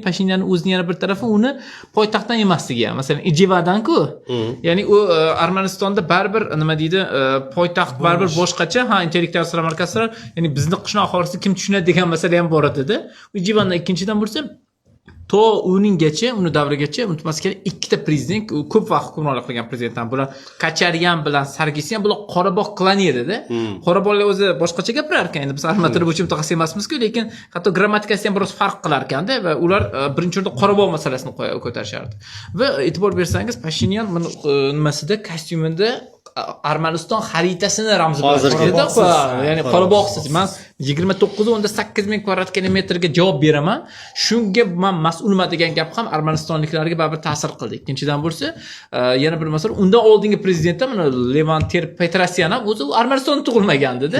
Pashinyanni o'zini yana bir tarafi uni poytaxtdan emasligi ham. Masalan, Ijevadan-ku. Ya'ni u Armanistonda baribir, nima deydi, poytaxt baribir boshqacha, ha, intellektual markazlar, ya'ni bizni qishloq aholisi kim tushunadi degan masala ham bor edida. Ijevandan ikkinchidan bo'lsa, to uninggacha, uni davrigacha, unutmaslik kerak, ikkita prezident, u ko'p vaqt hukmronlik qilgan prezident ham, bular Kocharyan bilan Sarkisyan, bular Qorabog' klani edida. Qorabog'lar o'zi boshqacha gapirar ekan, endi biz arman tili bo'yicha mutaxassis emasmizku, lekin hatto grammatikasi ham biroz farq qilar ekanda va ular birinchi o'rinda Qorabog' masalasini ko'tarishardi. Va e'tibor bersangiz, Pashinyan buni nimasida, kostyumida Armaniston xaritasini ramzi bilan Hozirgi. qo'ydi. Qorabog'siz. Ya'ni Qorabog'siz. Man 29,8 ming kvadrat kilometrga javob beraman, shunga man mas'ulman degan gap ham armanistonliklarga baribir ta'sir qildi. Ikkinchidan bo'lsa, yana bir masala, undan oldingi prezident ham, mana, Levon Ter Petrosyan ham o'zi Armanistonda tug'ilmagandida.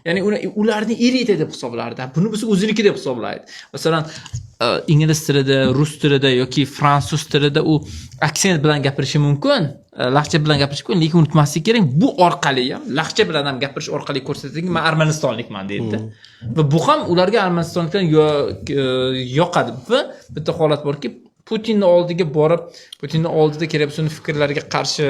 Ya'ni uni ularni elita deb hisoblardi, buni bo'lsa o'ziniki deb hisoblaydi. Masalan, ingliz tilida, rus tilida yoki fransuz tilida u aksent bilan gapirishi mumkin, lahja bilan gapirishi mumkin, lekin unutmaslik kerak, bu orqali ham, lahja bilan ham gapirish orqali ko'rsatadiki, man armanistonlikman deydi va bu ham ularga, armanistonliklar yoqadi. Va bitta holat borki, Putinni oldiga borib, Putinni oldida kerak bo'lsa uni fikrlariga qarshi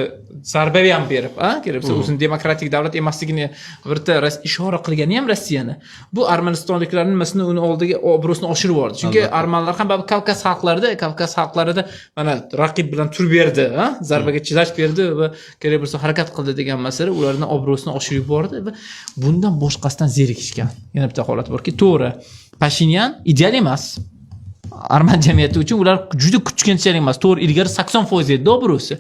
zarba ham berib, a kerak bo'lsa o'zini demokratik davlat emasligini bitta ishora qilgani ham Rossiyani, bu armanistonliklarni nimasini, uni oldiga obro'sini oshirib yubordi, chunki armanlar ham baribir Kavkaz xalqlarida, Kavkaz xalqlarida mana raqib bilan turib berdi, a zarbaga chidash berdi va kerak bo'lsa harakat qildi degan masala ularni obro'sini oshirib yubordi. Va bundan boshqasidan zerikishgan. Yana bitta holat borki, to'g'ri, Pashinyan ideal emas arman jamiyati uchun, ular juda kutganchalik emas. To'g'ri, ilgari 80% edi obro'si,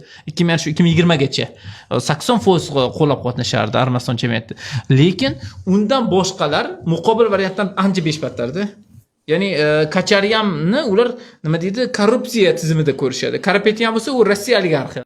shu 2020gacha 80% qo'llab quvvatlashardi Armaniston jamiyati, lekin undan boshqalar muqobil variantdan ancha beshbattarda. Ya'ni Kocharyanni ular, nima deydi, korrupsiya tizimida ko'rishadi, Karapetyan bo'lsa u Rossiya oligarxi.